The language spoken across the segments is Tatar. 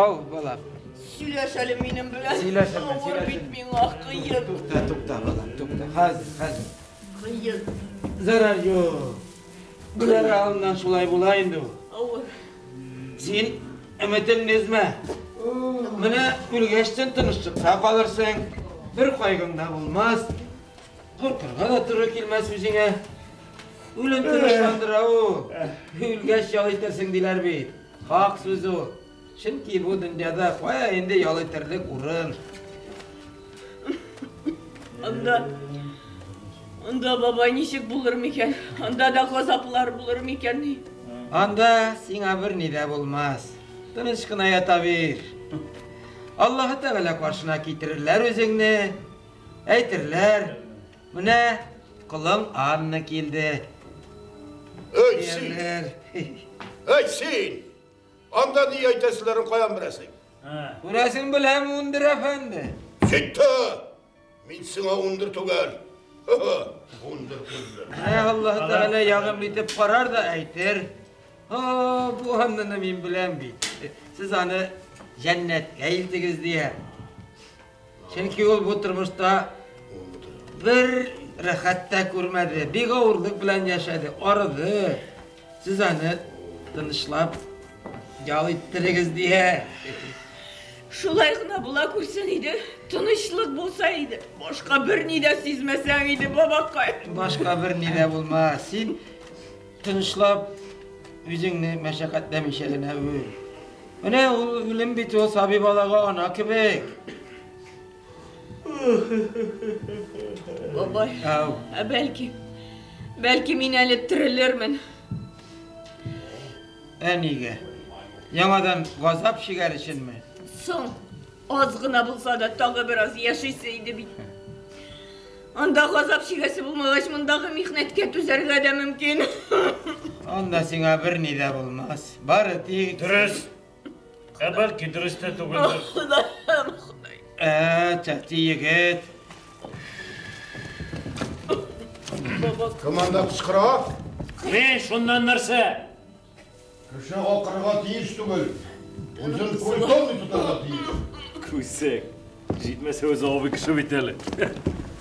Ау, балам. Сөйләш әле минем белән. Сөйләшермен, Авыр бит сөйләшермен. миңа, кыен. Тукта, тукта, балам, тукта. Хәзер, хәзер. Кыен. Зарар юк. Үләр алдыннан шулай була инде ул. Авыр. Син өметеңне өзмә. Менә үлгәчтен тынычлыкта калырсың. Бер кайгың да булмас. Куркырга да туры килмәс үзеңә. Үлем тынычландыра ул. Үлгәч ял итәрсең диләр бит. Хак сүз ул. Чөнки бу дөньяда кая инде ял итәрлек урын. Анда Анда бабай ничек булыр микән? Анда да газаплар булыр микән? Анда сиңа берни дә булмас. Тыныч кына ята бир. Аллаһы Тәгалә каршына китерерләр үзеңне. Әйтерләр, менә колың Анна килде. Эй, син! Диярләр. Эй, син! Анда ни әйтәселәрен каян беләсең? Күрәсең беләм, Ундыр әфәнде. Җитте! Мин сиңа ундыр түгел. Ундыр күзле. Менә Аллаһы Тәгалә ягымлы итеп карар да әйтер. О, бу Аннаны мин беләм бит. Сез аны җәннәткә илтегез дияр. Чөнки ул бу тормышта бер рәхәт тә күрмәде, бик авырлык белән яшәде, арыды. Сез аны тынычлап ял иттерегез дия. Шулай гына була күрсен иде. Тынычлык булса иде. Башка берни дә сизмәсәң иде, бабакай. Башка бер ни дә булмас. Син тынычлап үзеңне мәшәкатьләмичә генә үл. Менә ул үлем бит ул сабый балага ана кебек. Бабай, Ау. ә бәлки, бәлки мин әле терелермен. Ә нигә? Яңадан газап чигәр өченме? Соң, аз гына булса да тагы бераз яшисе иде бит. Анда газап чигәсе булмагач, мондагы михнәткә түзәргә дә мөмкин. Анда сиңа берни дә булмас. Бары тик... Дөрес. Ә бәлки дөрес тә түгелдер. Ходаем, Ходай. Ә, чәти егет. Кем анда кычкыра? Мин шуннан нәрсә? Кеше акырырга тиеш түгел. Үзен культурный тотарга тиеш. Күсек. Җитмәсә үзе абый кеше бит әле.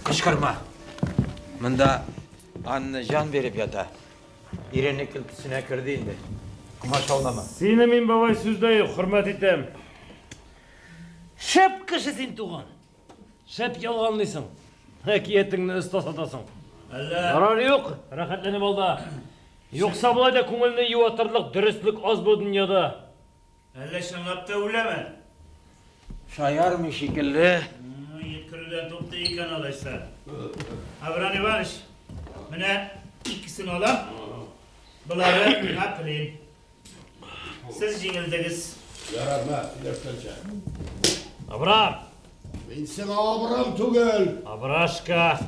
Кычкырма. Монда Анна җан биреп ята. Ирене көлкесенә керде инде. Комачаулама. Сине мин бабай сүздә юк, хөрмәт итәм. Шәп кеше син туган. Шәп ялганлыйсың. Әкиятеңне оста сатасың. Әллә Зарар юк, рәхәтләнеп ал да. Юкса болай да күңелне юатырлык дөреслек аз бу дөньяда. Әллә чынлап та үләме? Шаярмый шикелле. Йөткерүдән туктый икән алайса. Абрам Иванович, менә икесен алам. Болары миңа плен. Сез җиңелдегез. Ярар, мә, сөйләшкәнчә. Абрам! Мин сиңа Абрам түгел. Абрашка!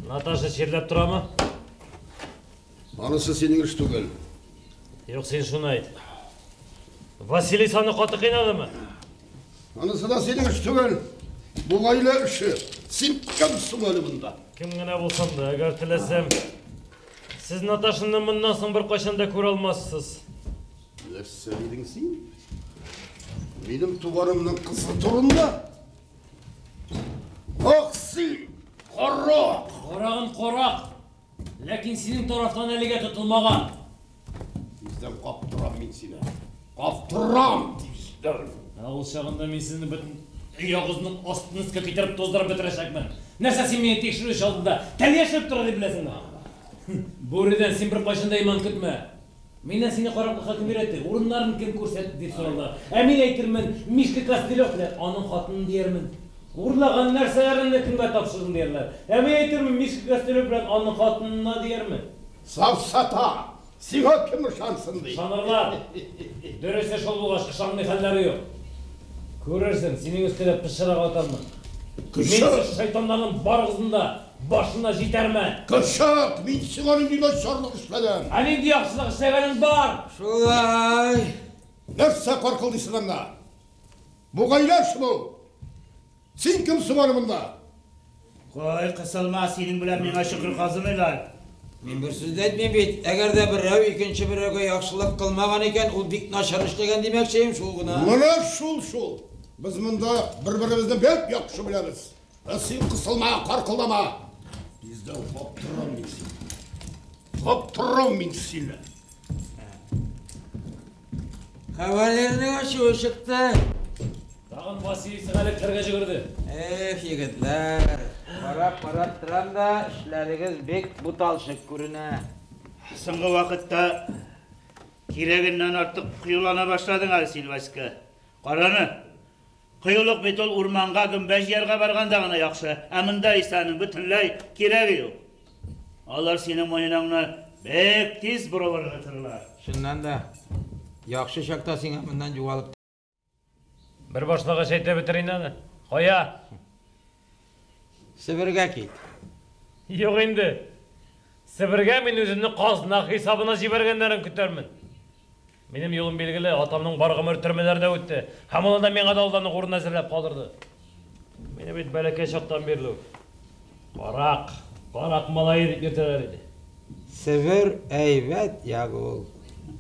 Наташа чирләп торамы? Анысы синең эш түгел. Юк, син шуны әйт. Василиса аны каты кыйнадымы? Анысы да синең эш түгел. Бу гаилә эше. Син кемсең әле монда? Кем генә булсам да, әгәр теләсәм, сез Наташаны моннан соң беркайчан да күрә алмассыз. Нәрсә дидең син? Минем туганымның кызы турында? Ах син, карак! Карагын карак! Ләкин синең тарафтан әлегә тотылмаган. Тиздән каптырам мин сине. Каптырам тиздән. Ә ул чагында мин сезне бөтен өй-ягызның астын өскә китереп туздырып бетерәчәкмен. Нәрсә син мине тикшерүче алдында тән яшереп тора дип беләсеңме? Бүредән син беркайчан да иман көтмә. Миннән сине караклыкка кем өйрәтте, урыннарын кем күрсәтте дип сорарлар. Ә мин әйтермен, Мишка Костылев белән аның хатынын диярмен. Урлаган нәрсәләреңне кемгә тапшырдың диярләр. Ә мин әйтермен, Мишка Костылев белән аның хатынына диярмен. Сафсата! Сиңа кем ышансын ди? Ышанырлар. Дөресе шул булгач, ышанмый хәлләре юк. Күрерсең, синең өскә дә пычрак атармын. Мин Көчек! сез шайтаннарның барыгызның да башына җитәрмен. Көчек! Мин сиңа нинди начарлык эшләдем? Ә нинди яхшылык эшләгәнең бар? Шулай. Нәрсә каркылдыйсың анда? Бу гаилә эше бу. Син кемсең әле монда? Кой, кысылма, синең белән миңа чокыр казымыйлар. Мин бер сүз дә әйтмим бит. Әгәр дә берәү икенче берәүгә яхшылык кылмаган икән, ул бик начар эшләгән димәкчеем шул гына. Менә шул-шул. Без монда бер-беребезне бик яхшы беләбез. Ә син кысылма, каркылдама. Тиздән каптырам мин сине. Каптырам мин сине. Кавалерның ачуы чыкты. Тагын Василий әле кергә җигерде. Эх, егетләр, карап-карап торам да, эшләрегез бик буталчык күренә. Соңгы вакытта кирәгеннән артык кыюлана башладың әле син, Васька. Караны. Кыюлык бит ул урманга гөмбә җыярга барганда гына яхшы, ә монда исә аның бөтенләй кирәге юк. Алар синең муеныңны бик тиз борып ыргытырлар. Чыннан да, яхшы чакта сиңа моннан югалып Бер башлагач әйтә бетер инде аны. Кая? Себергә кит. Юк инде. Себергә мин үземне казна хисабына җибәргәннәрен көтәрмен. Минем юлым билгеле, атамның бар гомер төрмәләрдә үтте. Һәм ул анда миңа да алдан ук урын әзерләп калдырды. Мине бит бәләкәй чактан бирле үк карак, карак малае дип йөртәләр иде. Себер әйбәт як ул.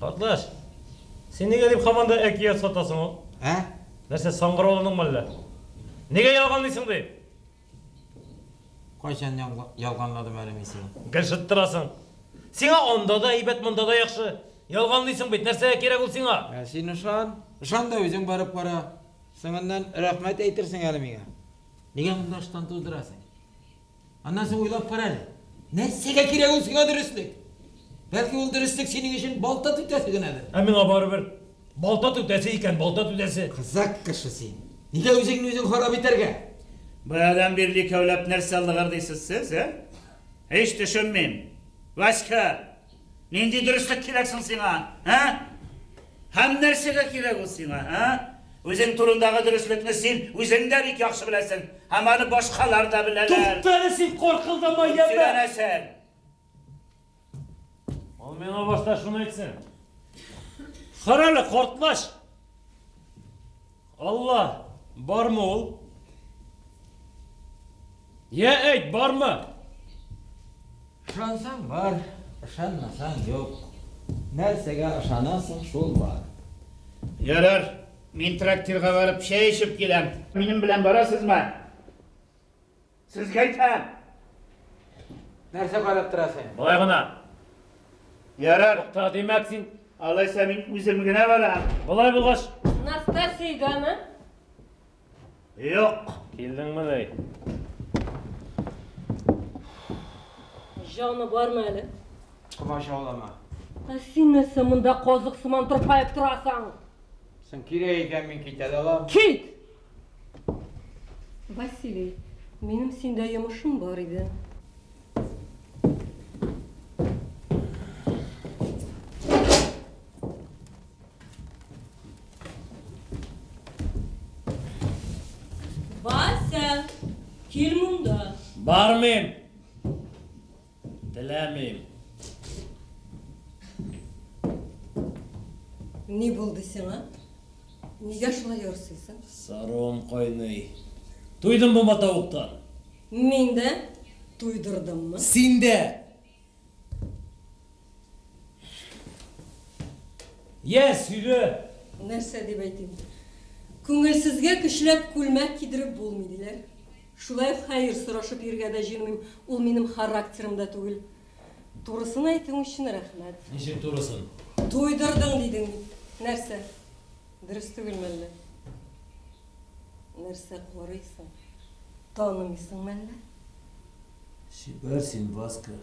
Картлач, син нигә дип һаман да әкият сатасың ул? Ә? Нәрсә, саңгырауландыңмы әллә? Нигә ялганлыйсың дип? Кайчан ялганладым әле мин сине? Гел шыттырасың. Сиңа анда да әйбәт, монда да яхшы. Ялганлыйсың бит, нәрсәгә кирәк ул сиңа? Ә син ышан. Ышан да үзең барып кара. Соңыннан рәхмәт әйтерсең әле миңа. Нигә монда ыштан туздырасың? Аннан соң уйлап кара әле. Нәрсәгә кирәк ул сиңа дөреслек? Бәлки ул дөреслек синең өчен балта түтәсе генәдер. Ә миңа барыбер. Балта түтәсе икән, балта түтәсе. Кызык кеше син. Нигә үзеңне үзең харап итәргә? Баядан бирле икәүләп нәрсә лыгырдыйсыз сез, ә? Һич төшенмим. Васька, нинди дөреслек кирәк соң сиңа, ә? Һәм нәрсәгә кирәк ул сиңа, ә? Үзең турындагы дөреслекне син үзең дә бик яхшы беләсең, һәм аны башкалар да беләләр. Тукта әле син, каркылдама, яме. Сөйләнәсең. Ул миңа башта шуны әйтсен. Кара әле, картлач. Алла, бармы ул? Я әйт, бармы? Ышансаң бар, ышанмасаң юк. Нәрсәгә ышанасың, шул бар. Ярар, мин трактирга барып чәй эчеп киләм. Минем белән барасызмы? Сезгә әйтәм. Нәрсә карап торасың? Болай гына. Ярар. Тукта, димәк син. Алайса мин үзем генә барам. Болай булгач. Настасья өйдәме? Юк. Килдеңме ни? Җаны бармы әле? Комачаулама. Ә син нәрсә монда казык сыман тырпаеп торасың? Соң кирәк икән, мин китә дә алам. Кит! Василий, минем синдә йомышым бар иде. Вася, кил монда. Бармыйм. Теләмим. Ни булды сиңа? Нигә шулай ярсыйсың? Саруым кайный. Туйдым бу матавыктан. Мин дә туйдырдыммы? Син дә. Йә, сөйлә. Нәрсә дип әйтим? Күңелсезгә көчләп күлмәк кидереп булмый диләр. Шулай ук хәер сорашып йөрергә дә җыенмыйм, ул минем характерымда түгел. Турысын әйтүең өчен рәхмәт. Ничек турысын? Туйдырдың дидең бит. Нәрсә? Дөрес түгелме әллә? Нәрсә карыйсың? Танымыйсыңмы әллә? Чибәр син, Васька.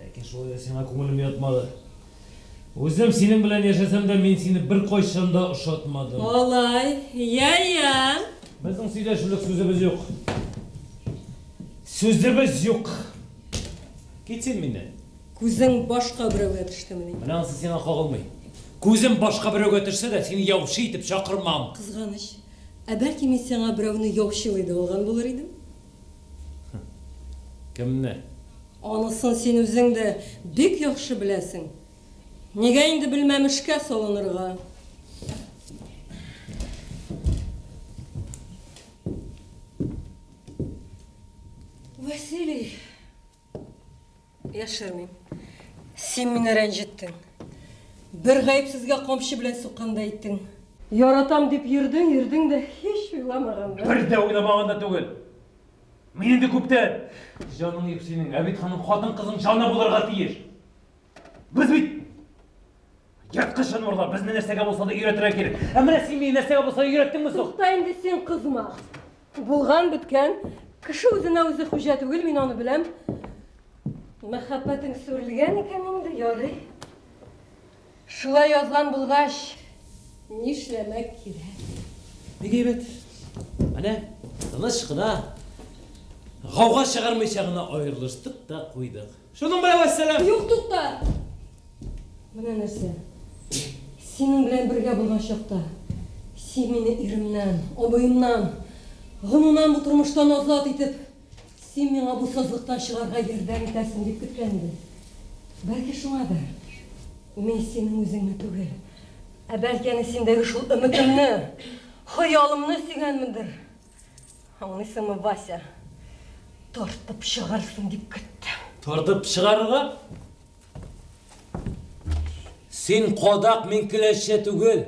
Ләкин шулай да сиңа күңелем ятмады. Үзем синең белән яшәсәм дә, мин сине беркайчан да ошатмадым. Алай, я-я. Безнең сөйләшерлек сүзебез юк. Сүзебез юк. Кит син миннән. Күзең башка берәүгә төштемени? Менә анысы сиңа кагылмый. Күзем башка берәүгә төшсә дә, сине яучы итеп чакырмам. Кызганыч. Ә бәлки мин сиңа берәүне яучылый да алган булыр идем? Кемне? Анысын син үзең дә бик яхшы беләсең. Нигә инде белмәмешкә салынырга? Василий. Яшермим. Син мине рәнҗеттең. Бер гаепсезгә камчы белән суккандай иттең. Яратам дип йөрдең, йөрдең дә һич уйламаганда. Бер дә уйламаганда түгел. Мин инде күптән. Җаның юк синең, ә бит аның хатын-кызның җаны булырга тиеш. Без бит ерткыч җанварлар, безне нәрсәгә булса да өйрәтергә кирәк. Ә менә син мине нәрсәгә булса да өйрәттеңме соң? Тукта инде син кызма. Булган беткән. Кеше үзенә үзе хуҗа түгел, мин аны беләм. Мәхәббәтең сүрелгән икән инде, ярый. Шулай язган булгач, нишләмәк кирәк? Бик әйбәт. Менә тыныч кына, гауга чыгармыйча гына аерылыштык та куйдык. Шуның белән вәссәлам. Юк, тукта! Менә нәрсә. Синең белән бергә булган чакта син мине иремнән, абыемнан, гомумән бу тормыштан азат итеп, син миңа бу сазлыктан чыгарга ярдәм итәрсең дип көткән идем. Бәлки шуңадыр. Мин синең үзеңне түгел, ә бәлки әнә синдәге шул өметемне, хыялымны сөйгәнмендер. Аңлыйсыңмы, Вася? Тартып чыгарсың дип көттем. Тартып чыгарырга? Син кадак, мин келәшчә түгел.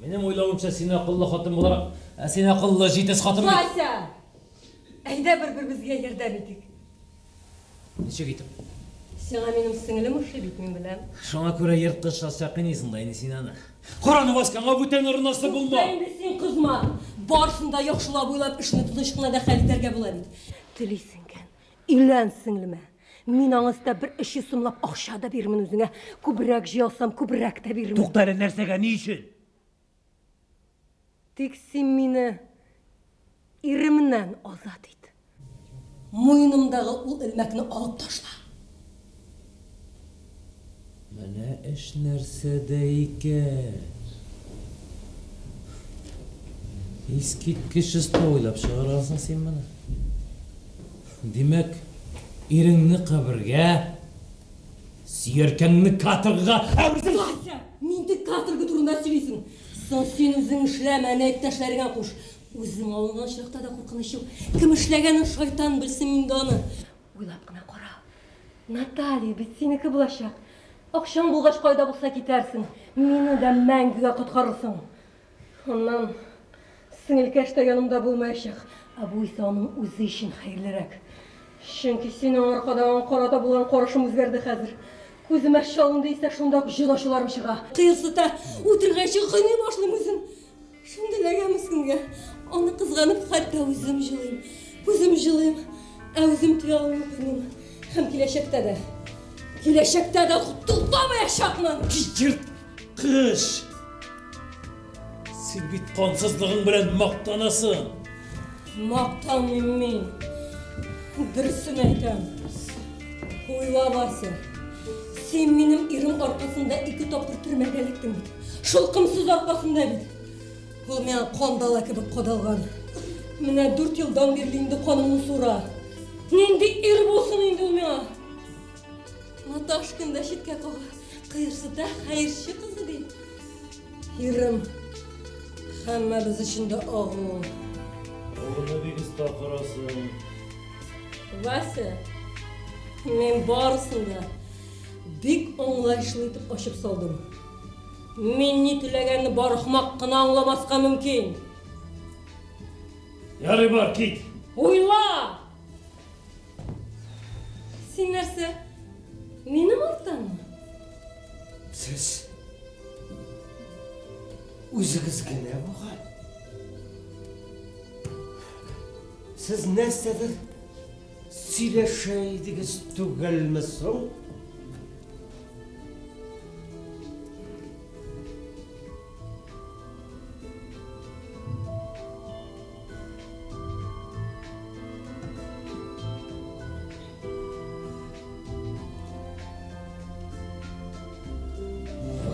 Минем уйлавымча, син акыллы хатын буларак, ә син акыллы җитез хатын бит. Вася! Әйдә бер-беребезгә ярдәм итик. Ничек итеп? Сиңа минем сеңлем ошый бит, мин беләм. Шуңа күрә ерткыч асса кыйныйсың да инде син аны. Кара аны, Васька, аңа бүтән орынасы булма. Тукта инде син кызма. Барысын да яхшылап уйлап, эшне тыныч кына да хәл итәргә була бит. Телисең икән, өйлән сеңлемә. Мин аңа өстәп бер 300 сумлап акча да бирермен үзеңә. Күбрәк җыя алсам, күбрәк тә бирермен. Тукта әле, нәрсәгә, ни өчен? Тик син мине иремнән азат ит. Муенымдагы ул элмәкне алып ташла. Менә эш нәрсәдә икән. Искиткеч оста уйлап чыгаргансың син моны. Димәк, иреңне кабергә, сөяркәңне каторгага әверсең. Вася, нинди каторга турында сөйлисең? Соң син үзең эшләмә, әнә иптәшләреңә куш. Үзең алынган очракта да куркыныч юк. Кем эшләгәнен шайтан белсен инде аны. Уйлап кына кара. Наталья бит синеке булачак. Акчаң булгач кайда булса китәрсең. Мине дә мәңгегә коткарырсың. Аннан сеңелкәш тә янымда булмаячак. Ә бу исә аның үзе өчен хәерлерәк. Чөнки синең аркадан карата булган карашым үзгәрде хәзер. Күземә чалынды исә шунда ук җен ачуларым чыга. Кыерсыта, үтергәнче кыйный башлыйм үзен. Шундый эләгә мескенгә. Аны кызганып хәтта үзем җылыйм. Үзем җылыйм, ә үзем тыя алмыйм кыйныйм. Һәм киләчәктә дә, киләчәктә дә туктамаячакмын. Ерткыч! Син бит кансызлыгың белән мактанасың. Мактанмыйм мин. Дөресен әйтәм. Уйла, Вася. Син минем ирем аркасында 2 тапкыр төрмәгә эләктең бит. Шул кымсыз аркасында бит. Ул миңа кандала кебек кадалган. Менә 4 елдан бирле инде канымны суыра. Нинди ир булсын инде ул миңа? Наташкин да читкә кага. Кыерсыта хәерче кызы ди. Ирем һәммәбез өчен дә агу. Агуны бик оста корасың. Вася, мин барысын да бик аңлаешлы итеп ачып салдым. Мин ни теләгәнне бар ахмак кына аңламаска мөмкин. Ярый бар, кит. Уйла! Син нәрсә? Минем арттанмы? Сез үзегез генә бугай. Сез нәрсәдер сөйләшә идегез түгелме соң?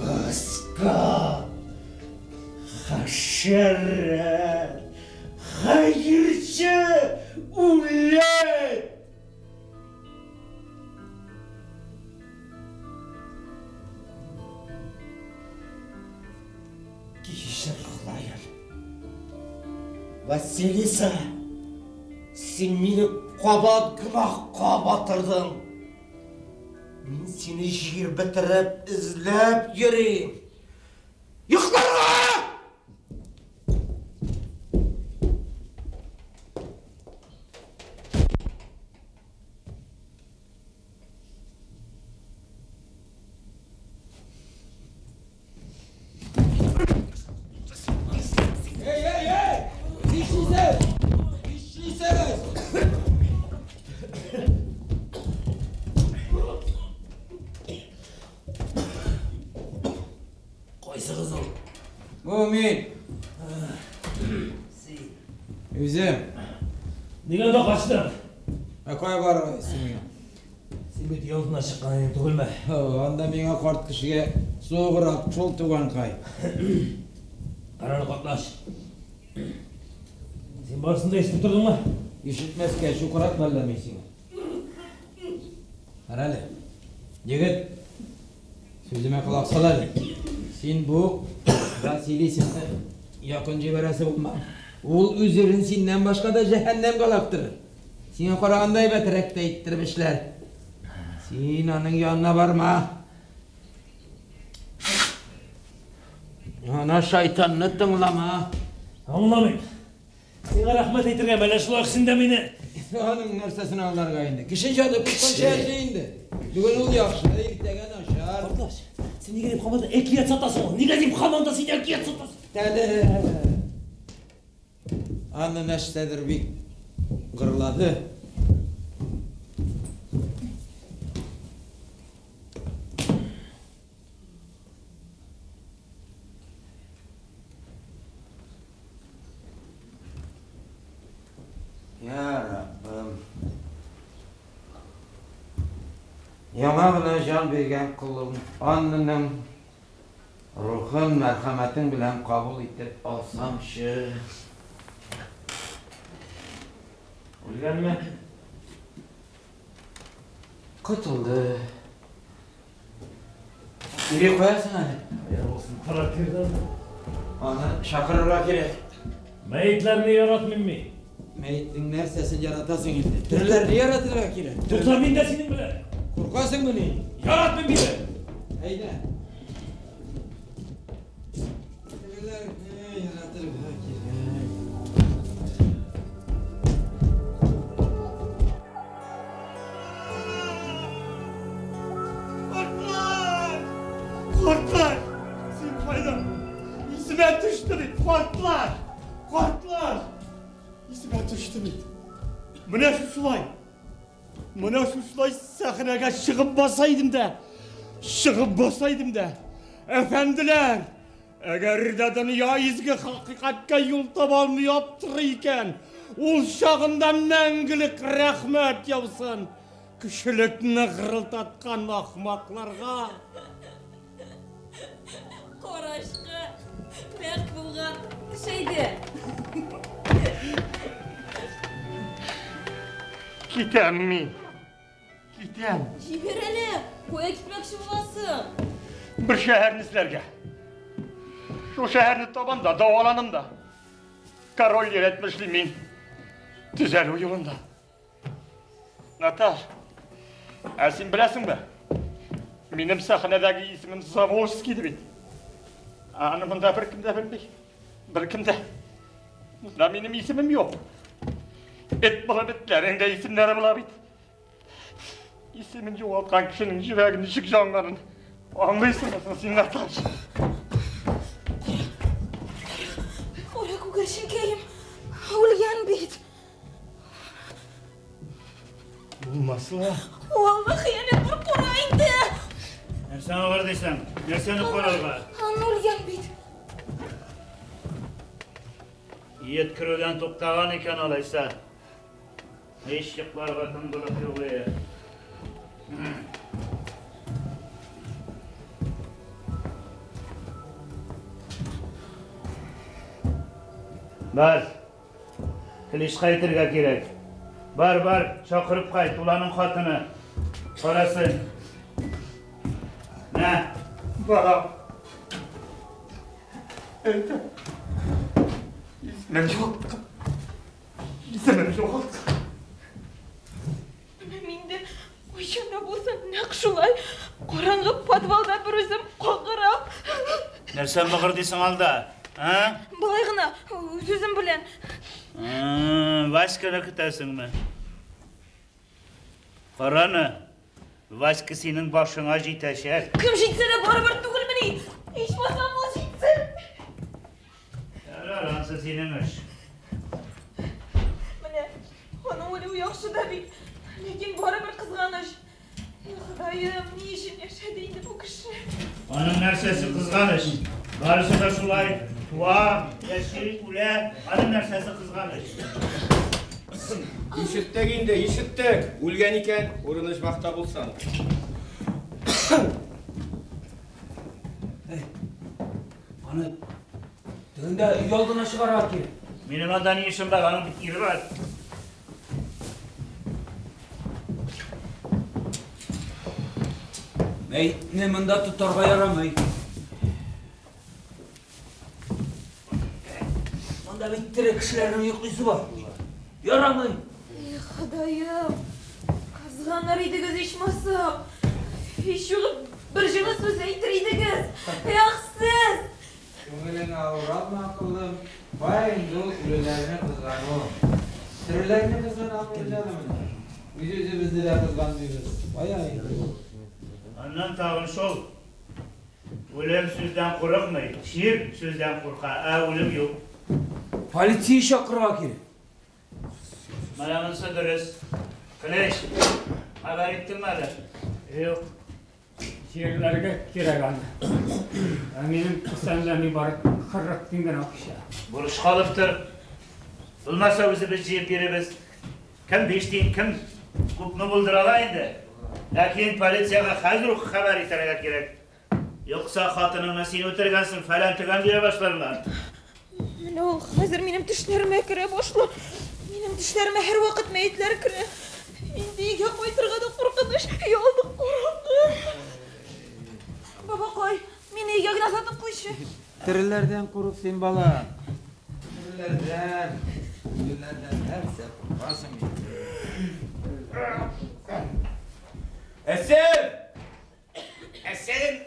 Васька! Хәшәрәт! Хәерче! Үләт! Кичер, Ходаем. Василиса, Син мине кабат гөнаһка батырдың. Мин сине җир бетереп эзләп йөрим. Йокларга! Эй, эй, эй! Нишлисез? Нишлисез? Кайсыгыз ул? Бу мин. Син. Үзем. Нигә анда качтың? Ә кая барырга син миңа? Син бит өйалдына чыккан идең түгелме? О, анда миңа карт кешегә суыграк шул, туганкай. Караны каплаш. Син барысын да ишетеп тордыңмы? Ишетмәскә чукрак мәллә мин сиңа? Кара әле. Егет, сүземә колак сал әле. Син бу Василисаны якын җибәрәсе булма. Ул үз ирен синнән башка да җәһәннәмгә олактырыр. Сиңа караганда әйбәтрәк тә иттереп эшләр. Син аның янына барма. Ана шайтанны тыңлама. Аңламыйм. Сиңа рәхмәт әйтергә мәллә шулай ук син дә мине. Аның нәрсәсен аңларга инде? Кеше җаны куркынчы яши инде. Бүген ул яхшы, иртәгә начар. Кордаш, син нигә дип һаман да әкият сатасың ул? Нигә дип һаман да син әкият сатасың? Тәле. Аны нәрсәдер бик гырлады. Я Раббым. Яңа гына җан биргән колың Аннаның рухын мәрхәмәтең белән кабул итеп алсаңчы. Үлгәнме? Котылды. Ире куясың әле. Хәер булсын, трактирдан. Аны чакырырга кирәк. Мәетләрне яратмыйм мин. Мәетнең нәрсәсен яратасың инде? Тереләрне яратырга кирәк. Тукта, мин дә синең белән. Куркасыңмыни? Яратмыйм дидем. Әйдә. Тереләрне яратырга кирәк. Кортлар! Кортлар! Син кайда? Исемә төште бит, кортлар! Кортлар! Исемә төште бит. Менә шушылай. Менә шушылай сәхнәгә чыгып баса идем дә. Чыгып баса идем дә. Әфәнделәр, әгәр дә дөнья изге хакыйкатькә юл таба алмый аптырый икән, ул чагында мәңгелек рәхмәт яусын кешелекне гырылдаткан ахмакларга. Карашка нәкъ булган шәйдә. Китәм мин. Китәм. Җибәр әле, кая китмәкче буласың? Бер шәһәрне эзләргә. Шул шәһәрне табам да, дәваланам да. Король әйтмешли мин төзәлү юлында. Наташ, ә син беләсеңме? Минем сәхнәдәге исемем Заволжский бит. Аны монда беркем дә белми. Беркем дә. Монда минем исемем юк. Эт булып этләрең дә исемнәре була бит. Исемен югалткан кешенең йөрәге ничек җанганын аңлыйсыңмы син, Наташ? Кара күгәрченкәем, үлгән бит. Булмас ла. Валлаһи, әле бер кара инде. Нәрсәне бар дисәң? Нәрсәне карарга? Анна үлгән бит. Йөткерүдән туктаган икән алайса. Һич йокларга тынгылык юк. Бар. Клишка әйтергә кирәк. Бар, бар, чакырып кайт, ул аның хатыны. Карасын. Нә, барам. Әйтә. Исемем югалткан. Исемем югалткан. Кайчан да булса нәкъ шулай караңгы подвалда бер үзем каңгырап. Нәрсә мыгырдыйсың алда? А? Болай гына, үз-үзем белән. Васьканы көтәсеңме? Караны, Васька синең башыңа җитәчәк. Кем җитсә дә барыбер түгелмени? Ичмасам ул җитсен. Ярар, ансы синең эш. Менә, аның үлүе яхшы да бит. Ләкин барыбер кызганыч. И Ходаем, ни өчен яшәде инде бу кеше? Аның нәрсәсе кызганыч? Барысы да шулай туа, яши, үлә. Аның нәрсәсе кызганыч? Ишеттек инде, ишеттек. Үлгән икән, урыны оҗмахта булсын. Аны тегендә өйалдына чыгарырга кирәк. Минем анда ни эшем бар, аның бит ире бар. Мәетне монда тотарга ярамый. Монда бит тере кешеләрнең йоклыйсы бар. Ярамый. И Ходаем, кызганыр идегез ичмасам. Һич югы бер җылы сүз әйтер идегез. Эх, сез! Күңелеңә авыр алма, акыллым. Кая инде ул үлеләрне кызгану. Тереләрне кызгана алмыйбыз әле менә. Үз-үзебезне дә кызганмыйбыз. Кая инде ул. Аннан тагын шул. Үлем сүздән курыкмый, чир сүздән курка, ә үлем юк. Полиция чакырырга кирәк. Менә монысы дөрес. Көләч, хәбәр иттеңме әле? Юк. Җирләргә кирәк аны. Ә минем кесәмдә нибары 40 тиен генә акча. Бурычка алып тор. Булмаса үзебез җыеп бирербез. Кем 5 тиен, кем күпме булдыра ала инде. Ләкин полициягә хәзер үк хәбәр итәргә кирәк. Юкса хатыныңны син үтергәнсең, фәлән төгән дия башларлар. Менә ул хәзер минем төшләремә керә башлар. Минем төшләремә һәрвакыт мәетләр керә. Инде өйгә кайтырга да куркыныч, өйалды караңгы. Бабакай, мине өйгә генә озатып куйчы. Тереләрдән курык син, бала. Тереләрдән. Үлеләрдән нәрсә куркасың инде? Әсән! Әсән!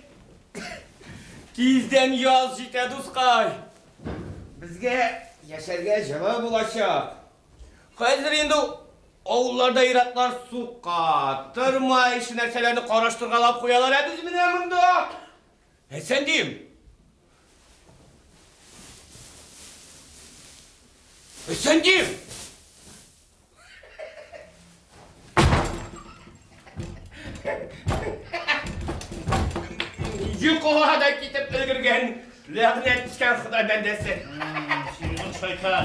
Тиздән яз җитә, дускай. Безгә яшәргә җылы булачак. Хәзер инде авылларда ир-атлар сука, тырма ише нәрсәләрне караштыргалап куялар, ә без менә монда. Әсән дим. Әсән дим. Йокыга да китеп өлгергән, ләгънәт төшкән Ходай бәндәсе. Синең шайтан.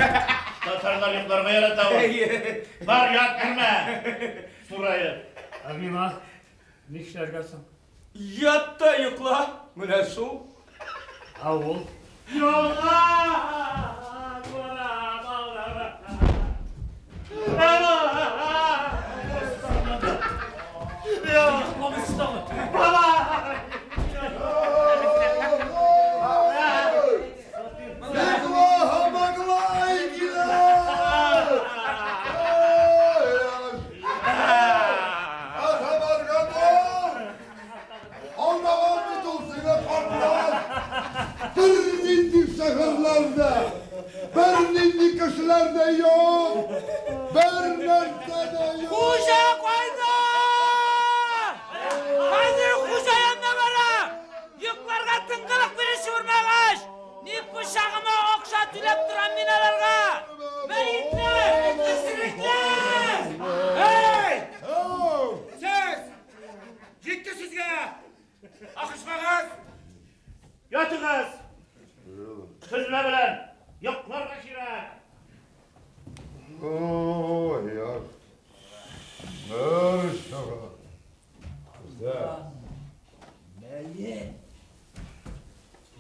Татарлар йокларга ярата ул. Бар, ят, кермә. Сураеп. Ә миңа нишләргә соң? Ят та йокла. Менә шул. Ә ул? Бернинди шәһәрләрдә, бернинди кешеләр дә юк, бер нәрсә дә юк. Хуҗа кайда? Хәзер хуҗа янына барам. Йокларга тынгылык бирүче булмагач, ни пычагыма акча түләп торам мин аларга. Мәетләр, исерекләр! Эй! Сез! Җитте сезгә! Акышмагыз! Ятыгыз! Тезмә белән йокларга кирәк. Ой, яр. Бер чага. Бездә. Мәет.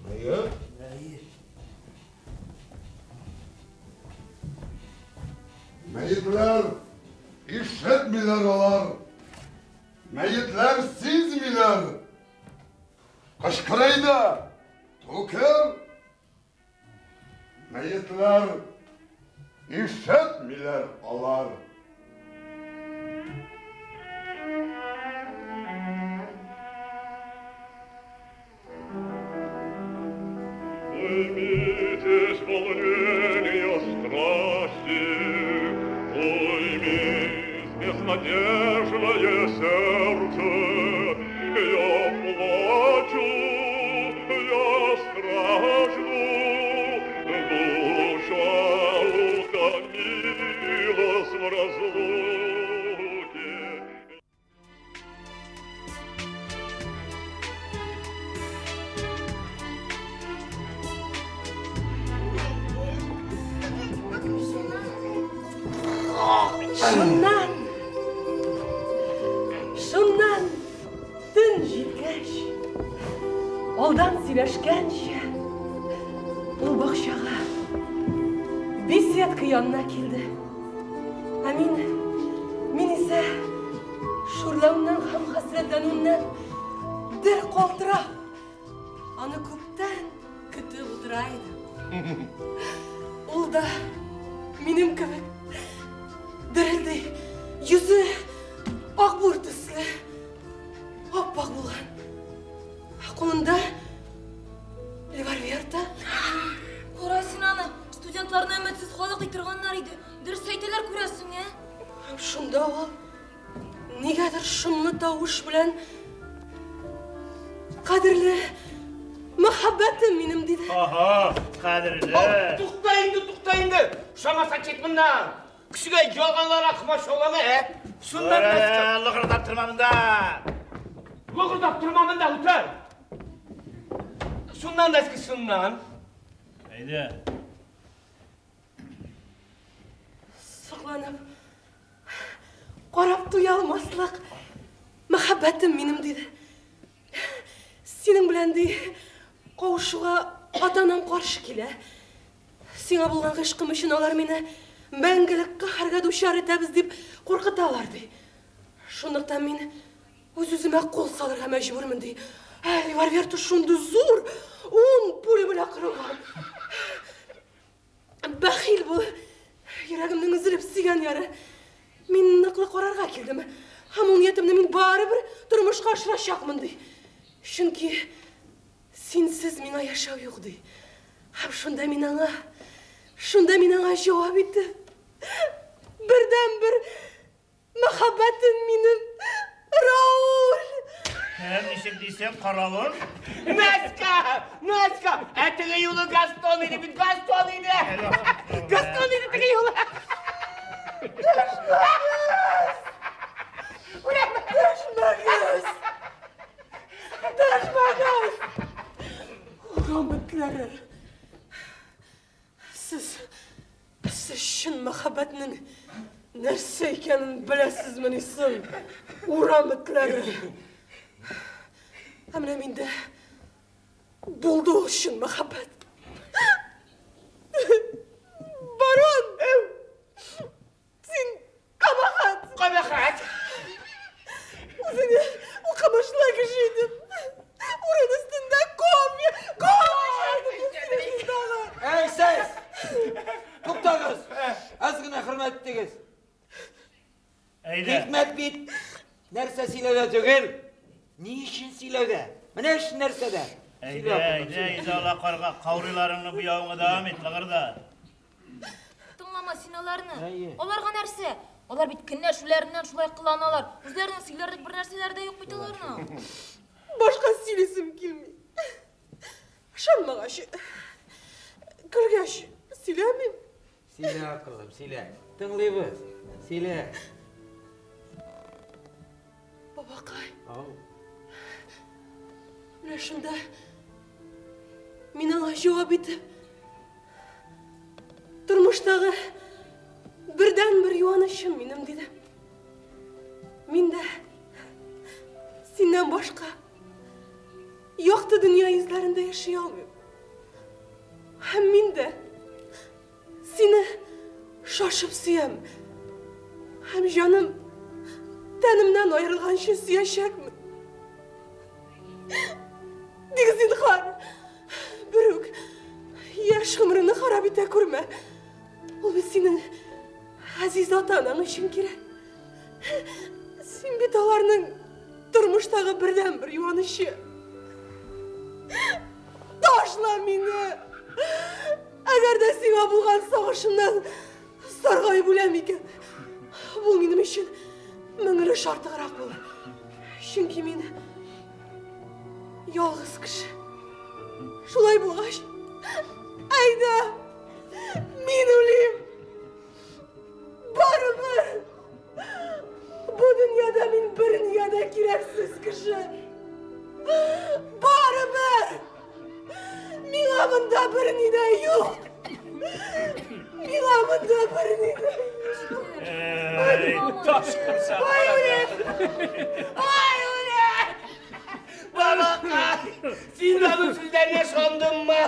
Мәет? Мәет. Мәетләр ишетмиләр алар. Мәетләр сизмиләр. Кычкырай да, түкер. Мәетләр ишетмиләр алар. Есть волнение страсти, уймись, безнадежное сердце, я плачу, я стражду, душа утомилась в разлуке. Шуннан, шуннан төн җиткәч, алдан сөйләшкәнчә, ул бакчага, беседка янына килде. Ә мин, мин исә шүрләүемнән һәм хәсрәтләнүемнән дер калтырап, аны күптән көтеп утыра идем. Ул да минем кебек дерелди, йөзе акбур төсле, ап-ак булган. Кулында револьвер да. Кара син аны, студентларны өметсез халык итергәннәр иде. Дөрес әйтәләр, күрәсең, ә? Һәм шунда ул нигәдер шомлы тавыш белән: "Кадерле мәхәббәтем минем", диде. Ага, кадерле. Тукта инде, тукта инде. Ошамаса кит моннан. Кешегә ялганларга комачаулама, ә? Шуннан Мәскәү. Лыгырдап торма монда. Лыгырдап торма монда, утыр. Шуннан Мәскәү, шуннан. Әйдә. Сокланып, карап туя алмаслык мәхәббәтем минем, диде. Синең белән, ди, кавышуга ата-анам каршы килә. Сиңа булган гыйшкым өчен алар мине мәңгелек каһәргә дучар итәбез дип куркыталар, ди. Шунлыктан мин үз-үземә кул салырга мәҗбүрмен, ди. Ә револьвер шундый зур, 10 пуля белән корылган. Бәхил бул, йөрәгемнең өзелеп сөйгән яры. Мин ныклы карарга килдем. Һәм ул ниятемне мин барыбер тормышка ашырачакмын, ди. Чөнки синсез миңа яшәү юк, ди. Һәм шунда мин аңа, шунда мин аңа җавап иттем: "Бердәнбер мәхәббәтем минем, Рауль!" Кем ничек дисең, каравыл? Мәскә! Мәскә! Ә теге юлы Гастон иде бит, Гастон иде! Гастон иде теге юлы! Дәшмәгез! Дәшмәгез! Дәшмәгез! Урам этләре! Сез, сез чын мәхәббәтнең нәрсә икәнен беләсезмени соң, урам этләре? Ә менә миндә булды ул чын мәхәббәт. Барон! Син кабахәт! Кабахәт! Үзеңә укымышлы кеше идем. Урын өстендә кофе, кофе эчәрдем. Әй, сез! Туктагыз! Аз гына хөрмәт итегез. Әйдә. Хикмәт бит нәрсә сөйләүдә түгел, ни өчен сөйләүдә. Менә эш нәрсәдә. Әйдә, әйдә, Изала карга, каурыйларыңны буявыңа дәвам ит, лыгырда. Тыңлама син аларны. Әйе. Аларга нәрсә? Алар бит көнләшүләреннән шулай кыланалар. Үзләренең сөйләрлек бер нәрсәләре дә юк бит аларның. Башка сөйлисем килми. Ышанмагач, көлгәч, сөйләмим. Сөйлә, акыллым, сөйлә. Тыңлыйбыз. Сөйлә. Бабакай, Ау. менә шунда мин аңа җавап итеп, тормыштагы бердәнбер юанычым минем, дидем. Мин дә синнән башка якты дөнья йөзләрендә яши алмыйм. Һәм мин дә сине шашып сөям. Һәм җаным тәнемнән аерылганчы сөячәкмен. Тик зинһар, берүк яшь гомереңне харап итә күрмә. Ул бит синең газиз ата-анаң өчен кирәк. Син бит аларның тормыштагы бердәнбер юанычы. Ташла мине! Әгәр дә сиңа булган сагышымнан саргаеп үләм икән, бу минем өчен мең өлеш артыграк булыр. Чөнки мин ялгыз кеше. Шулай булгач, әйдә, мин үлим. Барыбер бу дөньяда мин бернигә дә кирәксез кеше. Барыбер миңа монда берни дә юк. Миңа монда берни дә юк. Эй, таш корсак. Ай, үлем! Ай, үлем! Балакай, син аның сүзләренә ышандыңмы?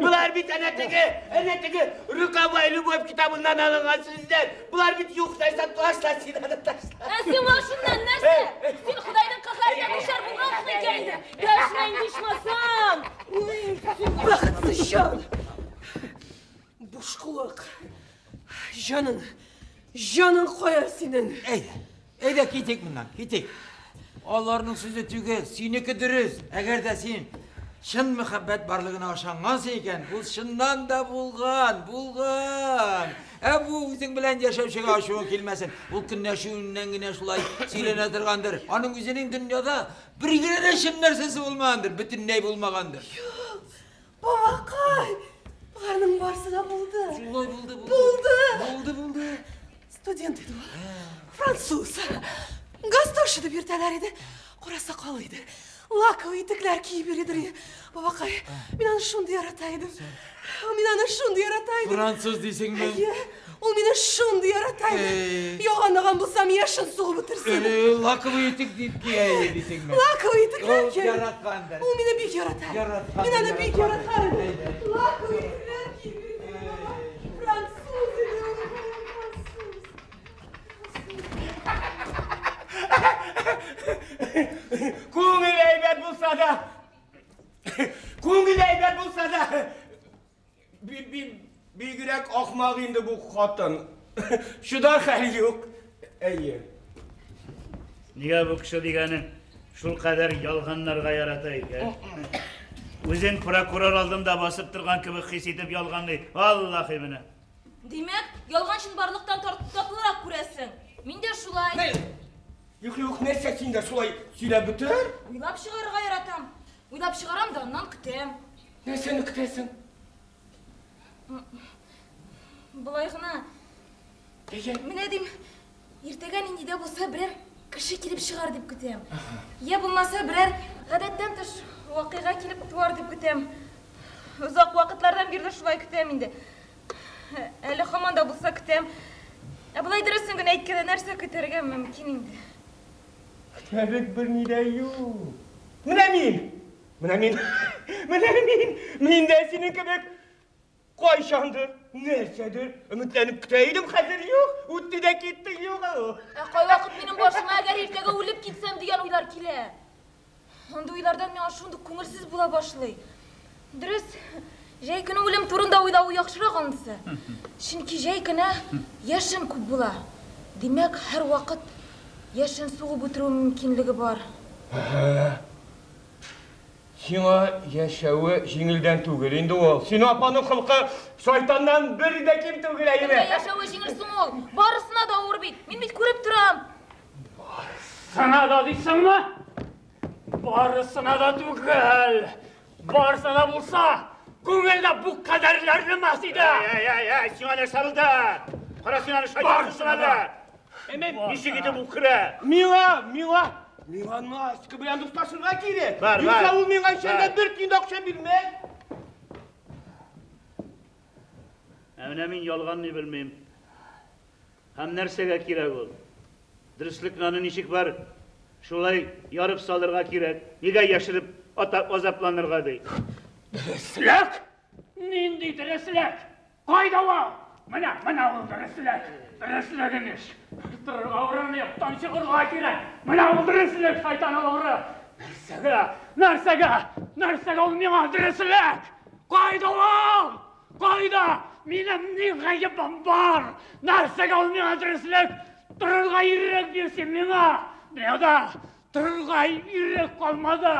Болар бит әнә теге, әнә теге Рукавая любовь китабыннан алынган сүзләр. Болар бит юк нәрсә, ташла син аны, ташла. Ә сиңа шуннан нәрсә? Син Ходайның каһәренә дучар булгансың икән инде. Дәшмә инде ичмасам. Бәхетсез җан! Буш куык. Җаның, җаның кая синең? Әйдә, әйдә китик моннан, китик. Аларның сүзе түгел, синеке дөрес. Әгәр дә син чын мәхәббәт барлыгына ышангансың икән, ул чыннан да булган, булган. Ә бу үзең белән яшәүчегә ачуың килмәсен. Ул көнләшүеннән генә шулай сөйләнә торгандыр. Аның үзенең дөньяда бер генә дә чын нәрсәсе булмагандыр, бөтенләй булмагандыр. Бабакай, боларның барысы да булды. Шулай булды, булды. Булды. Булды, булды. Студент иде ул. Француз. Гастоша дип йөртәләр иде. Кара сакаллы иде. Лаковый итекләр киеп йөри. Бабакай, мин аны шундый ярата идем. Мин аны шундый ярата идем. Француз дисеңме? Әйе, ул мине шундый ярата иде. Ялганлаган булсам, яшен сугып үтерсен. Лаковый итек дип кия иде дисеңме? Лаковый итекләр Ул кия. яраткандыр. Ул мине бик ярата. Яраткандыр, Мин аны бик яраткандыр. ярата идем. Лаковый итекләр киеп йөри иде. Француз иде ул, француз. Күңел әйбәт булса да, күңел әйбәт булса да, бигрәк ахмак инде бу хатын. Чыдар хәл юк. Әйе. Нигә бу кеше дигәнең шул кадәр ялганнарга ярата икән? Үзен прокурор алдында басып торган кебек хис итеп ялганлый. Аллаһи менә. Димәк, ялган чынбарлыктан татлырак күрәсең. Мин дә шулай. Юк, юк, нәрсә син дә шулай сөйләп бетер? Уйлап чыгарырга яратам. Уйлап чыгарам да аннан көтәм. Нәрсәне көтәсең? Болай гына. Менә дим, иртәгә нинди дә булса берәр кеше килеп чыгар дип көтәм. Я булмаса берәр гадәттән тыш вакыйга килеп туар дип көтәм. Озак вакытлардан бирле шулай көтәм инде. Әле һаман да булса көтәм. Ә болай дөресен генә әйткәндә нәрсә көтәргә мөмкин инде? Көтәрлек берни дә юк. Менә мин! Менә мин! Менә мин! Мин дә синең кебек кайчандыр, нәрсәдер өметләнеп көтә идем, хәзер юк. Үтте дә китте, юк ул. Ә кайвакыт минем башыма әгәр иртәгә үлеп китсәм дигән уйлар килә. Андый уйлардан миңа шундук күңелсез була башлый. Дөрес, җәй көне үлем турында уйлавы яхшырак анысы. Чөнки җәй көне яшен күп була. Димәк, һәрвакыт яшен сугып үтерү мөмкинлеге бар. Сиңа яшәве җиңелдән түгел инде ул. Син апаның холкы шайтаннан бер дә ким түгел, әйеме? Кемгә яшәве җиңел соң ул? Барысына да авыр бит. Мин бит күреп торам. Барысына да дисеңме? Барысына да түгел. Барысына да булса, күңелдә бу кадәр әрнемәс иде. Әй, әй, әй, сиңа нәрсә булды? Кара син аны шайтан әле. Ничек итеп ул керә? Миңа, миңа, миңа Настя белән дуслашырга кирәк. Бар, Юкса бар. ул миңа ишәндә Бар. бер тиен дә акча бирмәс. Ә менә мин ялганны белмим. Һәм нәрсәгә кирәк ул? Дөреслекне аны ничек бар, шулай ярып салырга кирәк. Нигә яшереп азапланырга ди? Дөреслек? Нинди дөреслек? Кайда ул? Менә, менә ул дөреслек. Дөреслек имеш. Торырга урын юк, тончыгырга кирәк. Менә ул дөреслек, шайтан алгыры. Нәрсәгә? Нәрсәгә? Нәрсәгә ул миңа дөреслек? Кайда ул? Кайда? Минем ни гаебем бар? Нәрсәгә ул миңа дөреслек? Торырга ирек бирсен миңа. Дөньяда торырга ирек калмады.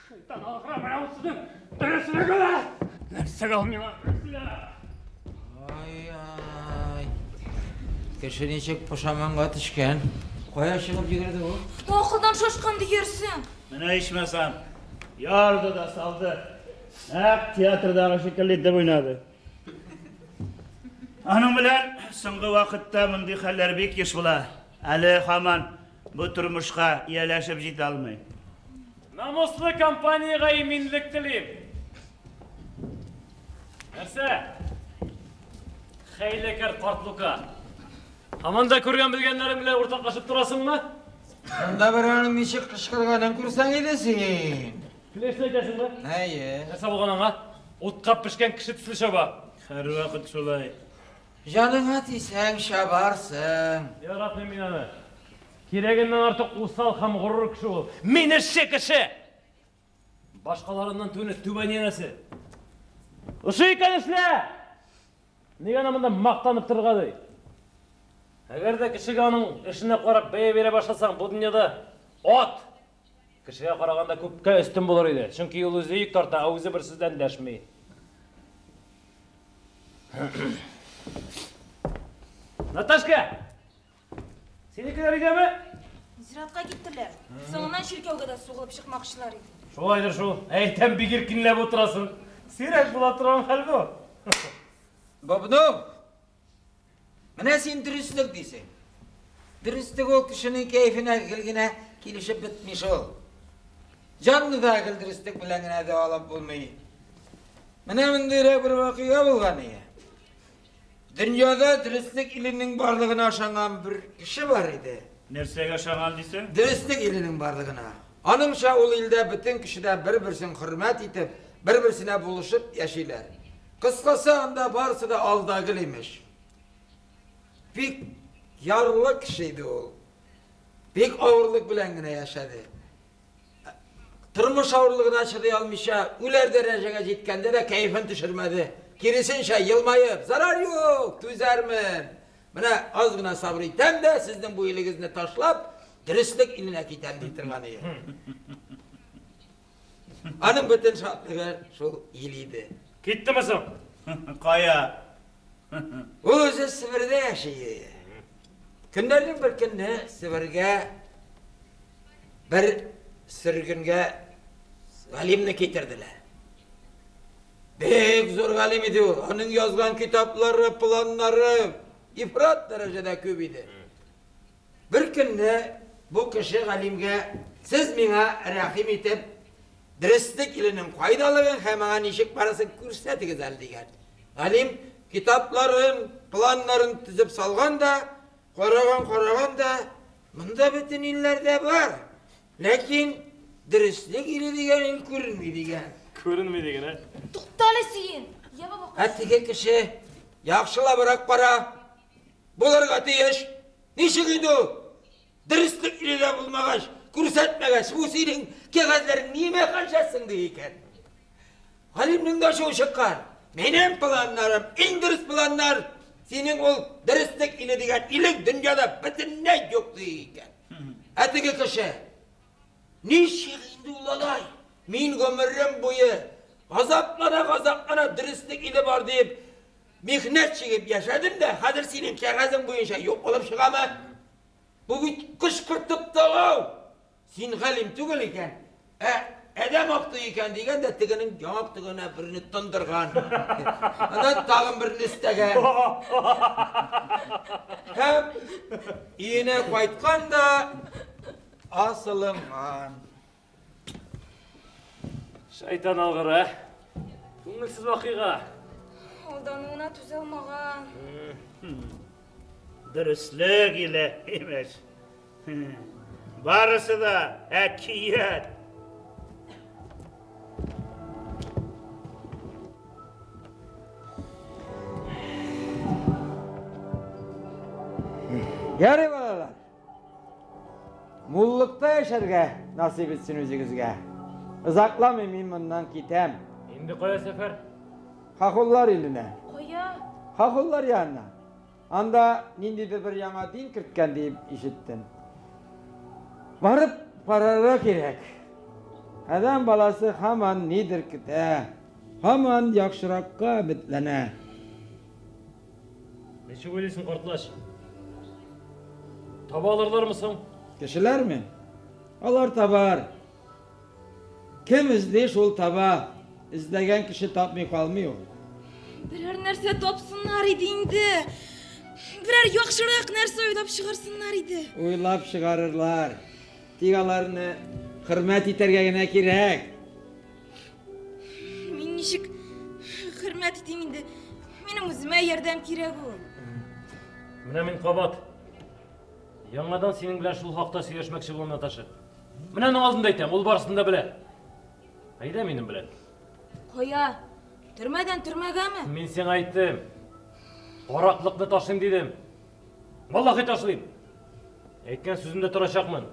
Шайтан алгыры, менә ул сезнең дөреслегегез. Нәрсәгә ул миңа дөреслек? Дөреслек! Ай-ай. Кеше ничек пошаманга төшкән. Кая чыгып йөгерде ул? Акылдан шашкан диярсең. Менә ичмасам, ярды да салды. Нәкъ театрдагы шикелле итеп уйнады. Аның белән соңгы вакытта мондый хәлләр бик еш була. Әле һаман бу тормышка ияләшеп җитә алмый. Намуслы компаниягә иминлек телим. Нәрсә? Хәйләкәр карт Лука. Һаман да күргән белгәннәрең белән уртаклашып торасыңмы? Монда берәүнең ничек кычкырганын күрсәң иде син. Клешне әйтәсеңме? Әйе. Нәрсә булган аңа? Утка пешкән кеше төсле чаба. Һәрвакыт шулай. Җаныңа тисәң чабарсың. Яратмыйм мин аны. Кирәгеннән артык усал һәм горур кеше ул. Мин эшче кеше! Башкаларыннан түне түбән янәсе. Ошый икән эшлә! Нигә аны монда мактанып торырга ди? Әгәр дә кешегә аның эшенә карап бәя бирә башласаң, бу дөньяда ат кешегә караганда күпкә өстен булыр иде. Чөнки ул үзе йөк тарта, ә үзе бер сүз дә эндәшми. Наташка! Синекеләр өйдәме? Зиратка киттеләр. Соңыннан чиркәүгә дә сугылып чыкмакчылар иде. Шулайдыр шул. Әйтәм, бик иркенләп утырасың. Сирәк була торган хәл бу. Бобнов! Менә син дөреслек дисең. Дөреслек ул кешенең кәефенә гел генә килешеп бетми шул. Җанны да гел дөреслек белән генә дәвалап булмый. Менә мондыйрак бер вакыйга булган ие. Дөньяда дөреслек иленең барлыгына ышанган бер кеше бар иде. Нәрсәгә ышанган дисең? Дөреслек иленең барлыгына. Аныңча ул илдә бөтен кеше дә бер-берсен хөрмәт итеп, бер-берсенә булышып яшиләр. Кыскасы, анда барысы да алда гел имеш. Бик ярлы кеше иде ул. Бик авырлык белән генә яшәде. Тормыш авырлыгына чыдый алмыйча, үләр дәрәҗәгә җиткәндә дә кәефен төшермәде. Киресенчә, елмаеп, зарар юк, түзәрмен. Менә аз гына сабыр итәм дә, сезнең бу илегезне ташлап, дөреслек иленә китәм ди торган иде. Аның бөтен шатлыгы шул ил иде. Киттеме соң? Кая? Ул үзе Себердә яши. Көннәрнең бер көнне Себергә бер сөргенгә галимне китерделәр. Бик зур галим иде ул. Аның язган китаплары, планнары ифрат дәрәҗәдә күп иде. Бер көнне бу кеше галимгә, сез миңа рәхим итеп, дөреслек иленең кайдалыгын һәм аңа ничек барасын күрсәтегез әле дигән. Галим китапларын, планнарын төзеп салган да, караган, караган да, монда бөтен илләрдә бар. Ләкин дөреслек иле дигән ил күренми дигән. Күренми дигән, ә? Туктале син! Я бабакай. Ә теге кеше яхшылабрак кара. Булырга тиеш. Ничек инде ул? Дөреслек иле дә булмагач, күрсәтмәгәч, бу синең кәгазьләрең нимә канчасың ди икән. Галимнең дә ачуы чыккан. Минем планнарым иң дөрес планнар. Синең ул дөреслек иле дигән илең дөньяда бөтенләй юк ди икән. Ә теге кеше, ничек инде ул алай? Мин гомерем буе газаплана-газаплана дөреслек иле бар дип михнәт чигеп яшәдем дә, хәзер синең кәгазең буенча юк булып чыгамы? Бу бит кычкыртып талау. Син галим түгел икән, ә адәм акты икән дигән дә тегенең яңак тегенә берне тондырган. Аннан тагын берне өстәгән. Һәм өенә кайткан да асылынган. Шайтан алгыр, ә? Күңелсез вакыйга. Алдануына түзә алмаган. Дөреслек иле, имеш. Барысы да әкият. Ярый, балалар. Муллыкта яшәргә насыйп итсен үзегезгә. Озакламый мин моннан китәм. Инде кая сәфәр? Хохоллар иленә. Кая? Хохоллар янына. Анда ниндидер бер яңа дин керткән дип ишеттем. Барып карарга кирәк. Адәм баласы һаман нидер көтә. Һаман яхшыракка өметләнә. Ничек уйлыйсың, картлач? Таба алырлармы соң? Кешеләрме? Алар табар. Кем эзли, шул таба. Эзләгән кеше тапмый калмый ул. Берәр нәрсә тапсыннар иде инде. Берәр яхшырак нәрсә уйлап чыгарсыннар иде. Уйлап чыгарырлар. Тик аларны хөрмәт итәргә генә кирәк. Мин ничек хөрмәт итим инде? Минем үземә ярдәм кирәк ул. Менә мин кабат яңадан синең белән шул хакта сөйләшмәкче булам, Наташа. Менә аның алдында әйтәм, ул барысын да белә. Әйдә минем белән. Кая? Төрмәдән төрмәгәме? Мин сиңа әйттем. Караклыкны ташлыйм дидем. Валлахи ташлыйм. Әйткән сүземдә торачакмын.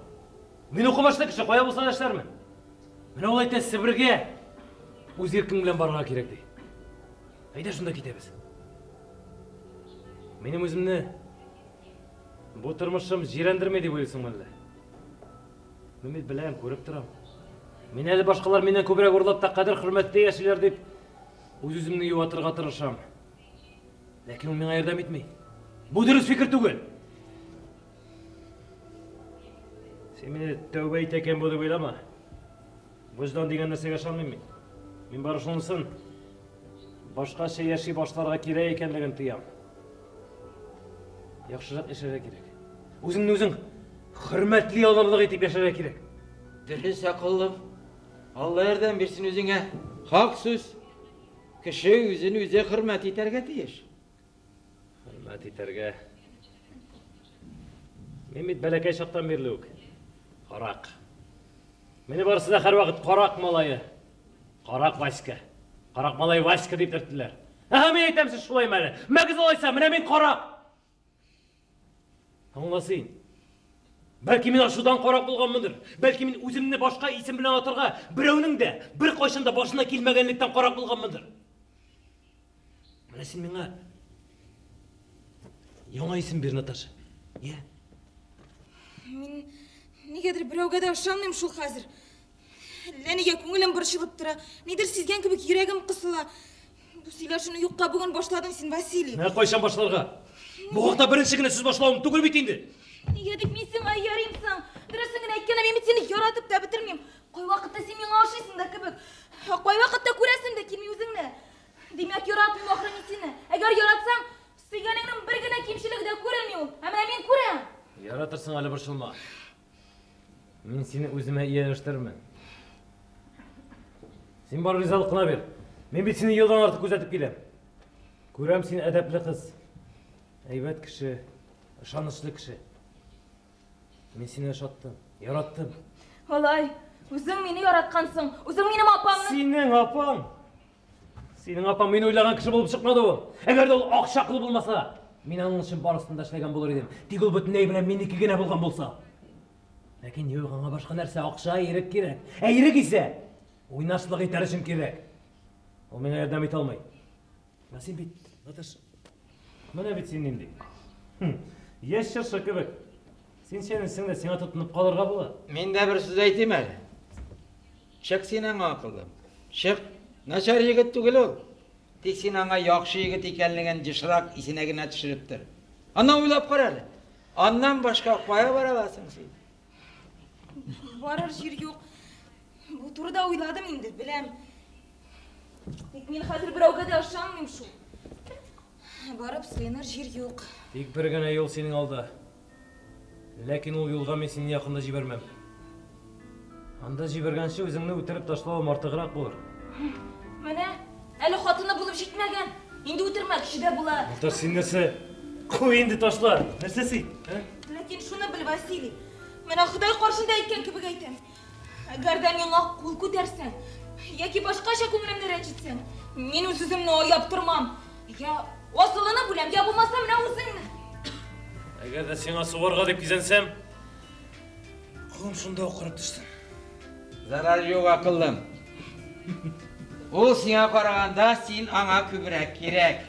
Мин укымышлы кеше, кая булса да эшләрмен. Менә ул әйтә, Себергә үз иркең белән барырга кирәк ди. Әйдә шунда китәбез. Минем үземне бу тормышым җирәндерми дип уйлыйсыңмы әллә? Мин бит беләм, күреп торам. Мин әле башкалар миннән күбрәк урлап та кадер-хөрмәттә яшиләр дип үз-үземне юатырга тырышам. Ләкин ул миңа ярдәм итми. Бу дөрес фикер түгел. Син мине тәүбә итә икән бу дип уйлама. Вөҗдан дигән нәрсәгә ышанмыйм мин. Мин бары шунысын башкача яши башларга кирәк икәнлеген тоям. Яхшырак яшәргә кирәк. Үзеңне үзең хөрмәтли алырлык итеп яшәргә кирәк. Дөрес, акыллым. Алла ярдәм бирсен үзеңә. Хак сүз. Кеше үзен үзе хөрмәт итәргә тиеш. Хөрмәт итәргә. Мин бит бәләкәй чактан бирле үк карак. Мине барысы да һәрвакыт карак малае. Карак Васька. Карак малай Васька дип йөрттеләр. Әһә, мин әйтәм сез шулай әле. Мәгез алайса, менә мин карак. Аңла син. Бәлки мин ачудан карак булганмындыр. Бәлки мин үземне башка исем белән атарга берәүнең дә бер кайчан да башына килмәгәнлектән карак булганмындыр. Менә син миңа яңа исем бир, Наташа. Я. Мин нигәдер берәүгә дә ышанмыйм шул хәзер. Әллә нигә күңелем борчылып тора. Нидер сизгән кебек йөрәгем кысыла. Бу сөйләшүне юкка бүген башладың син, Василий. Менә кайчан башларга? Бу хакта беренче генә сүз башлавым түгел бит инде. Нигә дип мин сиңа ярыйм соң? Дөресен генә әйткәндә, мин бит сине яратып та бетермим. Кайвакытта син миңа ошыйсың да кебек. Ә кайвакытта күрәсем дә килми үзеңне. Димәк, яратмыйм ахры мин сине. Әгәр яратсаң, сөйгәнеңнең бер генә кимчелеге дә күренми ул. Ә менә мин күрәм. Яратырсың әле, борчылма. Мин сине үземә ияләштерермен. Син бар ризалык кына бир. Мин бит сине елдан артык күзәтеп киләм. Күрәм, син әдәпле кыз. Әйбәт кеше, ышанычлы кеше. Мин сине ошаттым, яраттым. Алай, үзең мине яраткансың. Үзең минем апамны. Синең апаң. Синең апаң мин уйлаган кеше булып чыкмады ул. Әгәр дә ул акча кылы булмаса, мин аның өчен барысын да эшләгән булыр идем. Тик ул бөтенләй белән минеке генә булган булса. Ләкин юк, аңа башка нәрсә, акча, ирек кирәк. Ә ирек исә уйнашлык итәр өчен кирәк. Ул миңа ярдәм итә алмый. Ә син бит, Наташа, менә бит син нинди. Яшь чыршы кебек. Син чәнелсең дә сиңа тотынып калырга була. Мин дә бер сүз әйтим әле. Чык син аңа, акыллым. Чык. Начар егет түгел ул. Тик син аңа яхшы егет икәнлеген ешрак исенә генә төшереп тор. Аннан уйлап кара әле. Аннан башка кая бара аласың син? Барыр җир юк. Бу турыда уйладым инде, беләм. Тик мин хәзер берәүгә дә ышанмыйм шул. Барып сыеныр җир юк. Тик бер генә юл синең алда. Ләкин ул юлга мин сине якында җибәрмәм. Анда җибәргәнче үзеңне үтереп ташлавым артыграк булыр. Менә, әле хатыны булып җитмәгән. Инде үтермәкче дә була. Наташ, син нәрсә? Куй инде ташла. Нәрсә син? Ә? Ләкин шуны бел, Василий. Менә Ходай каршында әйткән кебек әйтәм. Әгәр дә миңа кул күтәрсәң, яки башкача күңелемне рәнҗетсәң, мин үз-үземне аяп тормам. Я асылынып үләм, я булмаса менә үзеңне. Әгәр дә сиңа сугарга дип кизәнсәм, кулым шунда ук корып төшсен. Зарар юк, акыллым. Ул сиңа караганда, син аңа күбрәк кирәк.